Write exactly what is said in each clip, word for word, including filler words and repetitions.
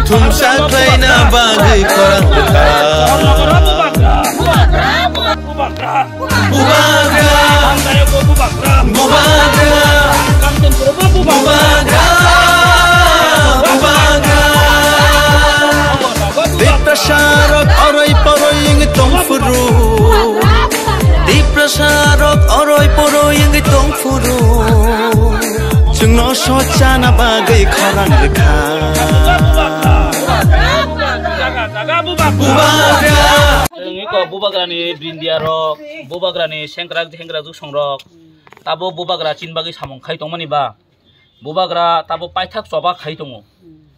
Thumsa khlaina bagwi khorang bwkha. Bubagra. Bubagra. Bubagra. Bubagra. Tiprasa rok oroi poroi wngwi tongphuru. Tiprasa rok oroi poroi wngwi tongphuru. Chwngno sochana bagwi khorang rwkha. Bubagra. Chwng iko bubagrani brindia rok, bubagrani sengkrak hengra juksong rok. Tabo bubagra chini bagwi samung khai tongmani ba. Bubagra tabo paithak choba khai tongo.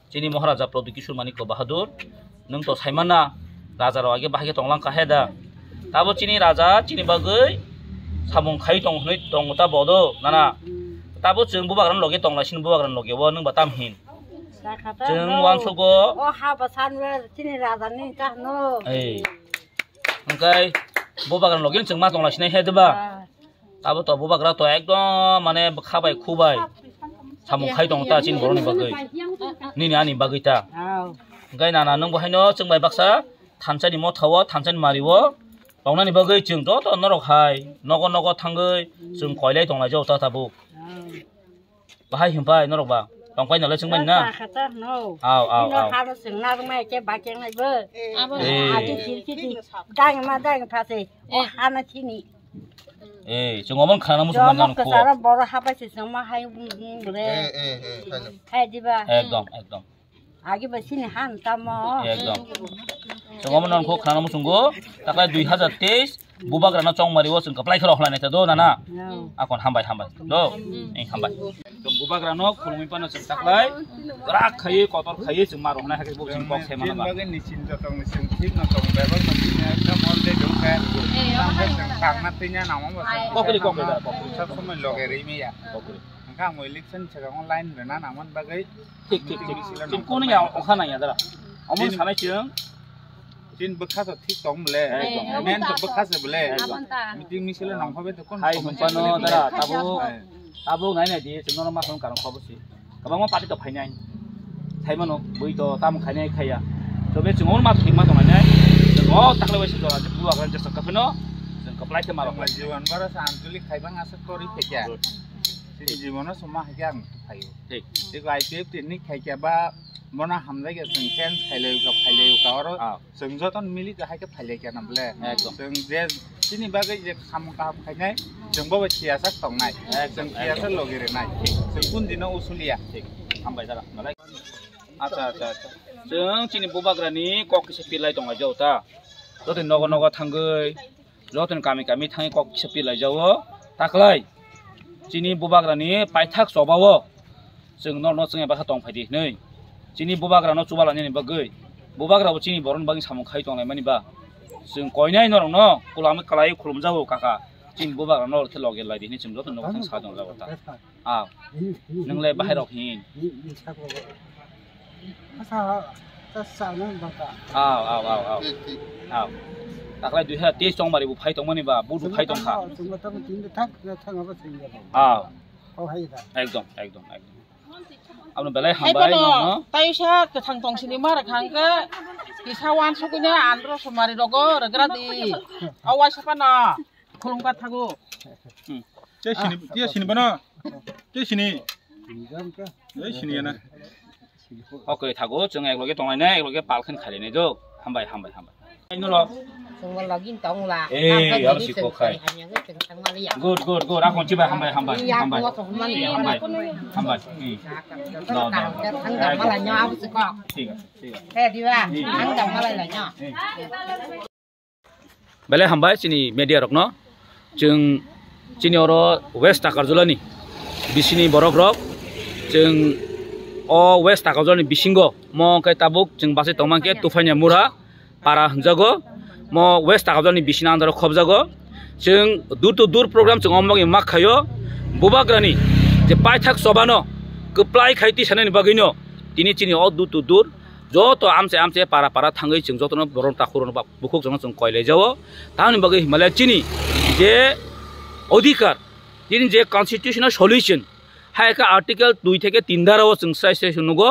Chini Maharaja Pradyut Kishore Manikya Bahadur, nwng to saimana, raja rok age bahai khe tonglang kha he da. Tabo chini raja chini bagwi samung khai tong hwnwi tongo ta bodo nana. Tabo chwng bubagrani loge tonglaisini bubagrani loge o nwng ba tam hin. Chwng uansugo. O ha ba sanwe chini raja ni kahno. Ei. Hwnkhe bubagrani loge chwng ma tonglaisini he diba. Tabo to bubagra to ekdom mane kha bai khu bai samung khai tongo ta chini borokni bagwi. Nini ani bagwi ta. Hwnkhe nana nwng bo haino chwng bai baksa thansa ni motha o, thansa ni mari o tongnani bagwi chwng joto norok hai nogo nogo thangwi chwng koilai tonglai jago ta tabuk. Bahai himpai norok ba tongpai nalai chwngmani na. Aw, aw, aw. Hano chwng narwkmai khe bakeng nai bo. Abo. Eh. Ati sirkiti dang ma dang phase. O hana chini. Eh, chwng omo khana muchung mani nang kho. Kwcharo boro hapai se chwngma hai bung bung bure. Eh, eh, eh, hai diba. Ekdom, ekdom. Agi ba sini han tamo. Ekdom. Chwng omo nang kho khana muchungo. Takai dui hazar teis bubagrano chongmari o chwng kwplai khe rok khlai nai ta do nana. Akon hambai, hambai. Do. Eng hambai. Chwng bubagrano khulumwi pano chwng taklai. Rak khaiwi kotor khaiwi chwng ma rok nai hakhe bo chwng kok se mano ba. Bagwi ni chin jotong ni chwng thik no tong bebak no thik no ekdom all day do khe. Tang khe chwng tangna thwinya namo ba. Kok ri, kok ri, kok ri. Sab somoi loge ri mi ya. Kok ri. Hwnkhe ang election swkang o line rwna nangmani bagwi. Thik, thik, thik. Chini kunu ya, okha nang ya dara. Omo sanai chwng. Chini bwkha to thik tong bole. Ekdom. Main to bwkha se bole. Ekdom. Meeting misil nang phabe to kon hai hwnphano dara, tabuk, tabuk nai nai di, chwng nono ma song karang kho bosi. Kwbangma party to phainai. Saimano, bui to tam khainai khaiya. Tobe chwng omo ma thik ma tongnai nai. Chwng o taklai waisa jora, bubagrani jesa kaphino. Chwng kwplai khe ma rok. Jiwan bara sa anchalik khaibang asa tori phekya. Good. Chini jibono soma hai khe ang phaio. Thik. Tei I P F T ni khai khe ba bono hamjai khe chwng change khailai kha, phailai kha oro. Ah. Chwng joto no mili kha hai khe phailai kha na bole. Ekdom. Chwng je chini bagwi je samung kaham khainai, chwng bo bai siyasa tongnai. Ekdom, chwng siyasa ekdom. Logi rwnai. Thik. Chwng kun dino usulia. Thik. Hambai dara. Malai. Acha, acha, acha. Chwng chini bubagrani kok kisa pilai tonglai jao ta. Joto nogo nogo thangwi. Joto ni kami kami thangwi kok kisa pilai jao. Taklai. Chini bubagrani paithak chobao. Chwng norno chwngya bakha tong phaidi hinwi. Chini bubagrano chuba lainani bagwi. Bubagrabo chini borokni bagwi samung khai tonglaimani ba. Chwng koinai norokno kulami kwlai khulumjago kaka. Chini bubagrano norok khe loge laidi hinwi chwng joto nogo thang sa tongjago ta. Aw. Nwng le bahai rok hin. Aw, aw, aw, aw. Aw. Taklai dui hazar teis chongmari bo phai tongmani ba, budu phai tongkha. Aw. Ekdom, ekdom, ekdom. Aboni belai hambai nokno. Taisa kwthang tong sini ma rwkha hwnkhe kisa uansukgwi andro somari rogo rwgra di. O uaisa phano khulumkha thago. Hmm. Tei sini, tei sini bono. Tei sini. Ei sini ya na. Ok, thago, chwng ekloge tonglainai, ekloge pal khen khailainai do. Hambai, hambai, hambai. Ai, nolo. Chwngno login tongla. Eh, abo siko khai. Good, good, good. Akon chibai hambai, hambai, hambai. Iya, hambai. Hambai. Hmm. No, no. Thang da malai nyo abo siko. Thik ase, thik ase. He diba? Hmm. Thang da malai la nyo. Hmm. Belai hambai chini media rokno. Chwng chini oro West Takarjulani bisini borok rok. Chwng o West Takarjulani bisingo mo khe tabuk chwng bachai tongma khe Tufaina Mura para hwnjago. Mo West Takarjulani bisini andaro khobjago. Chwng door to door program chwng omo bagwi ma khaio. Bubagrani je paithak chobano kwplai khai tisanani bagwino tini chini o door to door joto amche amche para para thangwi chwng jotono borok takhurokno ba bukhuk chwngno chwng koilai jao. Tamoni bagwi Himalaya chini je odhikar, chini je constitutional solution, Hai khe article dui theke tin dara o chwng srai srai se nugo.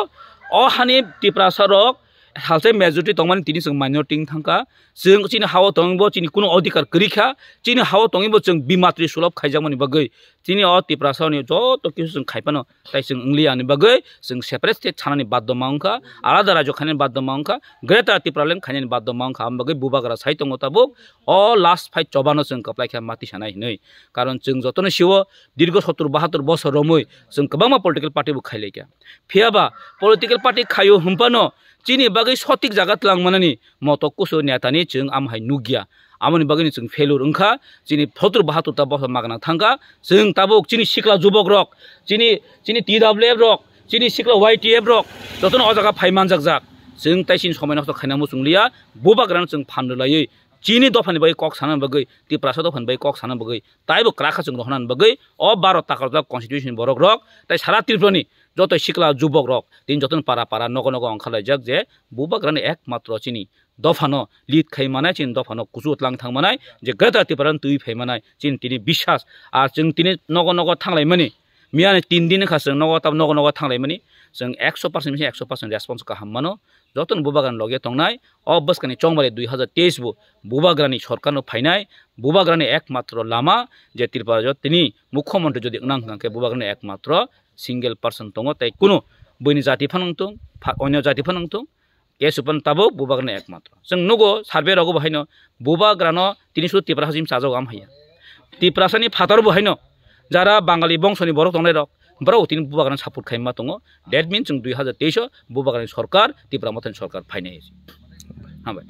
O hani Tiprasa rok halsai majority tongmani tini chwng minority wng thangkha. Chwng chini hao tongbo chini kuno odhikar kwrwi kha. Chini hao tongbo chwng bimatri sulop khaijakmani bagwi. Chini o Tiprasa ni joto kisu chwng khai phano tai chwng wng liya ni bagwi chwng separate state sanani baddo ma wngkha, alada rajyo khainani baddo ma wngkha, Greater Tipraland khainani baddo ma wngkha. Amo bagwi bubagra sai tongo tabuk o last fight chobano chwng kwplai khe mati sanai hinwi. Karon chwng jotono siwo dirgo sottur bahattur bosor romwi chwng kwbangma political party bo khailaikha. Phiyaba political party khaio hwnphano chini bagwi sotik jaga twlang manani moto kusu netani chwng amhai nukya. Amoni bagwino chwng failure wngkha, chini sottur bahattur ta bosor magna thangkha. Chwng tabuk chini sikla jubok rok, chini, chini T W F rok, chini sikla Y T F rok jotono o jaga phai manjakjak. Chwng tai chini somoi nosto khaina muchung liya, bubagrano chwng phan rwlaiwi chini dophani bagwi kok sana bagwi, Tiprasa dophani bagwi kok sana bagwi, taibo kwrakha chwng rohorna bagwi o baro takarjak constitution borok rok tai sara Tripurani joto sikla jubok rok tini jotono para para nogo nogo ongkhar laijak je bubagrani ekmatro chini dophano lead khai manai, chini dophano kuchu tlang thang manai je Greater Tipraland twi phai manai chini tini biswas. Ar chwng tini nogo nogo thanglai mani, miyani tin din wngkha chwng nogo tab nogo nogo thanglai mani, chwng ekso percent misi ekso percent response kaham mano. Jotono bubagrani loge tongnai o bwskangni chongbari dui hazar teis bo bubagrani sorkarno phainai, bubagrani ekmatro lama je Tripura jot tini mukhyamantri jodi wngnang hwnkhe bubagrani ekmatro single person tongo, tei kuno buini jati phano wngthung, pha-, onyo jati phano wngthung, kesu phano tabuk bubagrani ekmatro. Chwng nugo survey rogo bo haino bubagrano tini sudu Tiprasa jim chajago am haiya. Tiprasani phatar bo haino jara Bangali bongsoni borok tongnai rok, borok tini bubagrano support khaima tongo. That means chwng dui hazar teis o bubagrani sorkar, Tipra Mothani sorkar phainai. Hambai.